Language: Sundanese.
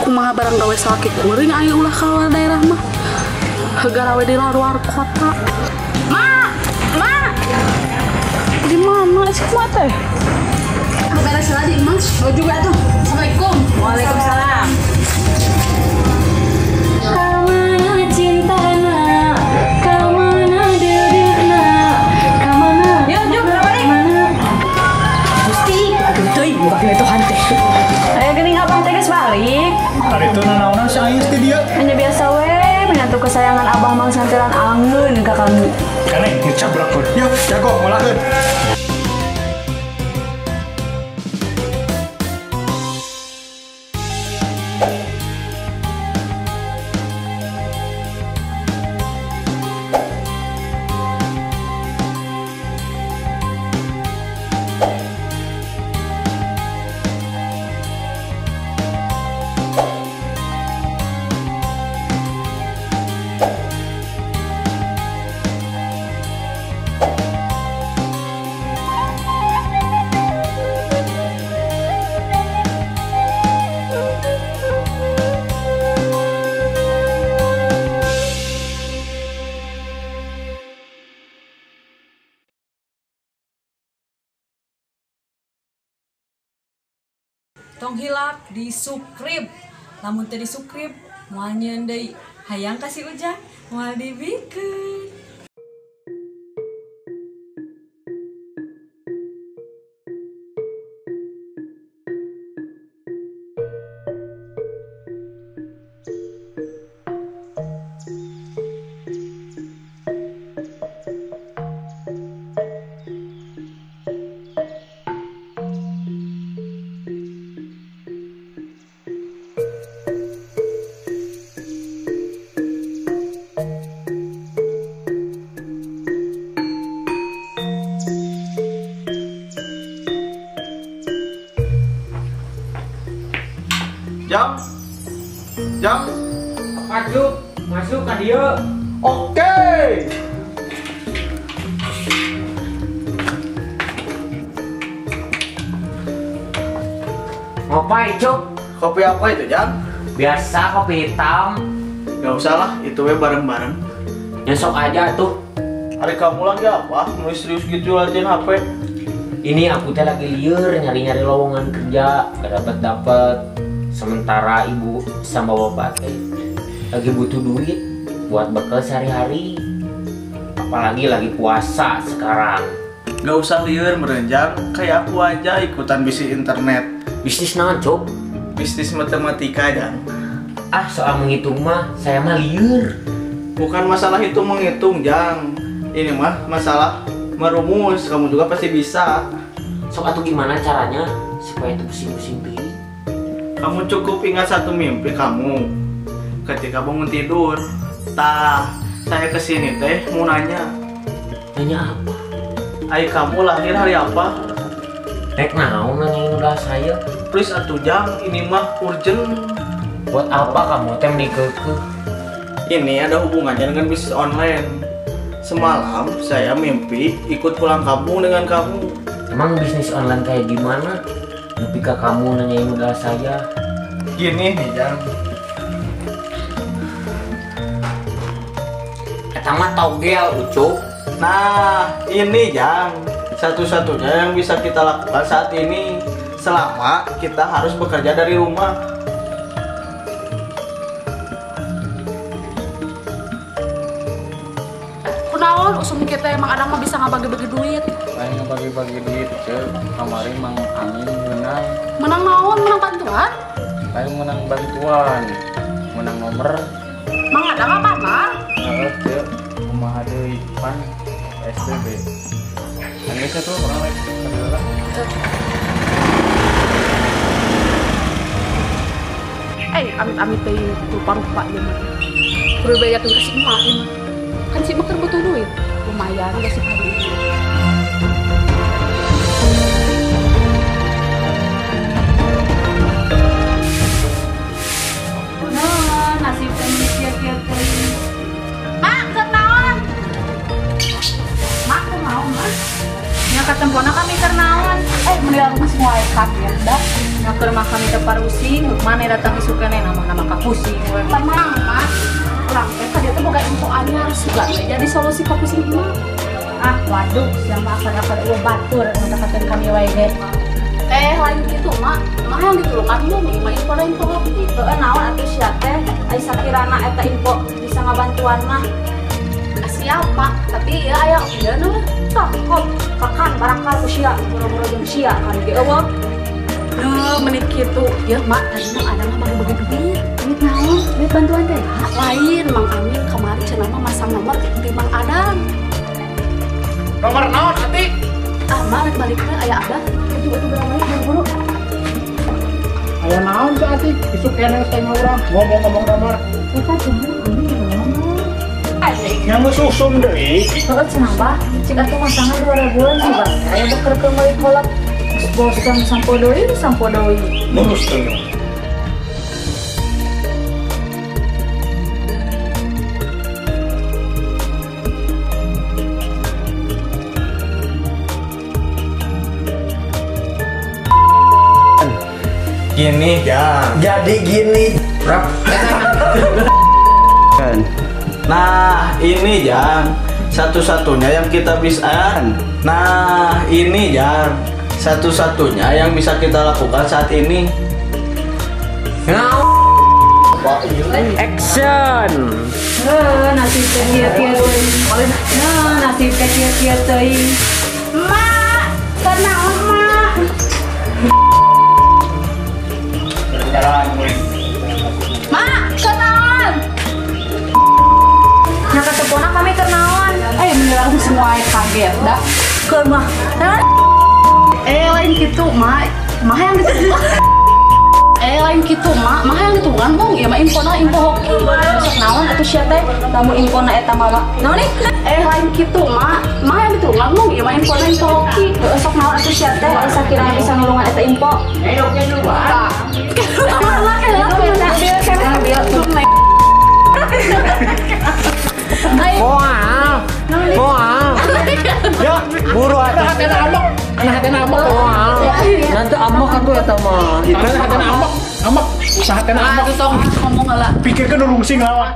Kumaha barang gawe salaki kuring aya ulah ka daerah mah. Garawe di luar kota. Ma, ma. Di mana sih kuat teh? Beres lagi, Mas. Oh juga tuh. Assalamualaikum. Waalaikumsalam. Kamana cintana, kamana deudeuhna, kamana. Yuk, yuk, balik. Gusti, aduh teuing buka itu hante. Ayo geuning abang teh geus balik. Hari itu nanaonan si Ais teh dia. Hanya biasa we, menantu kesayangan abang mang santeran angeun ka kamu. Kane dicabrakeun. Yuk, jago ngolakeun. Tong hilap di subscribe, lamun teu di subscribe moal nyieun deui. Hayang kasih Ujang moal dibikeun. Jam, jam, masuk, masuk ka dieu. Oke. Ngopi, Cuk? Kopi apa itu, Jam? Biasa kopi hitam. Gak usah lah, itu we bareng-bareng. Ya sok aja tuh. Hari kamu lagi apa? Nulis serius gitu latihan HP. Ini aku teh lagi lieur nyari-nyari lowongan kerja, gak dapet-dapet. Sementara ibu sama bapak teh lagi butuh duit buat bekal sehari-hari, apalagi lagi puasa sekarang. Gak usah liur merenjang, kayak aku aja ikutan bisnis internet. Bisnis naon, Cuk? Bisnis matematika, Jang. Ah, soal menghitung mah saya mah liur. Bukan masalah itu menghitung, Jang. Ini mah masalah merumus, kamu juga pasti bisa. Sok atuh gimana caranya supaya itu pusing-pusing teuing? Kamu cukup ingat satu mimpi kamu ketika bangun tidur. Tah, saya kesini teh mau nanya. Nanya apa? Ay, kamu lahir hari apa? Tek naon nanyain udah saya. Please atuh Jang, ini mah urgent. Buat apa kamu teh dikekeh? Ini ada hubungannya dengan bisnis online. Semalam saya mimpi ikut pulang kampung dengan kamu. Emang bisnis online kayak gimana? Lebih ke kamu nanyain udah saya. Gini nih, Jang. Eta mah togel, Ucup. Nah, ini, Jang. Satu-satunya yang bisa kita lakukan saat ini. Selama kita harus bekerja dari rumah. Kunaon usum kita emang ada mah bisa ngabagi-bagi duit. Lain ngabagi-bagi duit, Cek. Kamari Mang Amin menang. Menang naon? Menang bantuan? Lain menang bantuan. Menang nomor. Mang ada apa, Mang? Heeh, Cek. Kumaha deui pan SBB. Geus atuh urang rek ka dieu. Amit-amit teh rupa-rupa ieu mah. Kudu bejakeun ka si emak ieu mah. Kan si emak keur butuh duit. Lumayan geus si padi. Nasib teh kieu-kieu teuing. Mak, keur naon? Mak, keur naon, Mak? Nya katempona kami keur naon? Mending aku masih moal ya, dah. Nya keur mah kami teu parusing, mana datang isuk keneh nama-nama kapusing we. Tenang, Mak. Urang teh ka dieu teh boga info anyar sugan we jadi solusi kapusing mah. Ah, waduh, sia mah akar-akar eueuh batur nu takakeun kami wae ge. Lain kitu, Mak. Mah yang ditulungan mah mah info lain info hoki. Heueuh naon atuh sia teh? Ai sakirana eta info bisa ngabantuan mah. Siap, Mak. Tapi ya aya ieu nu tah kok kakan barangkal ku sia boro-boro jeung sia kali ge eueuh. Duh, menit kitu. Ya, Mak, tadi mah ada mah bagi-bagi duit. Duit naon? Duit bantuan teh? Lain, Mang Amin kamari cenah mah masang nomor di Mang Adang. Nomor naon ati? Ah, Mak rek balik teh aya abah. Itu balik buru-buru. Aya naon teh ati? Isuk keneh teh urang ngomong-ngomong nomor. Eta cenah ini nomor. Yang susum deui. Heeh cenah bah, cik atuh masangan 2000-an sih bah. Aya bekerkeun meuli kolak. Bosan sampo deui, sampo deui. Lulus teh. Gini, ya. Jadi gini. Nah, ini Jang, satu-satunya yang kita bisa. Nah, ini Jang, satu-satunya yang bisa kita lakukan saat ini. Action. Nasib teh kieu-kieu teuing. Nasib teh kieu-kieu teuing. Mak, tenang, Mak. Mak, kenaon. Nah, katepona kami kenaon. Bener semua kaget dah. Keur mah. Lain kitu, Mak. Mah yang gitu. Lain kitu, Mak. Mah yang ditulungan, Bung. Ieu mah infona info hoki. Sok naon atuh sia teh? Tamu infona eta mah. Naon nih? Lain kitu, Mak. Mah yang ditulungan, Bung. Ieu mah infona info hoki. Heeh, sok naon atuh sia teh? Ai sakirana bisa nulungan eta info. Tah. Moal. Moal. Ya, buru atuh. Hatena amok. Hatena amok. Moal. Nanti amok atuh eta mah. Hatena amok. Amok. Hatena amok. Tong ngomong heula. Pikirkeun nu rungsing lawan.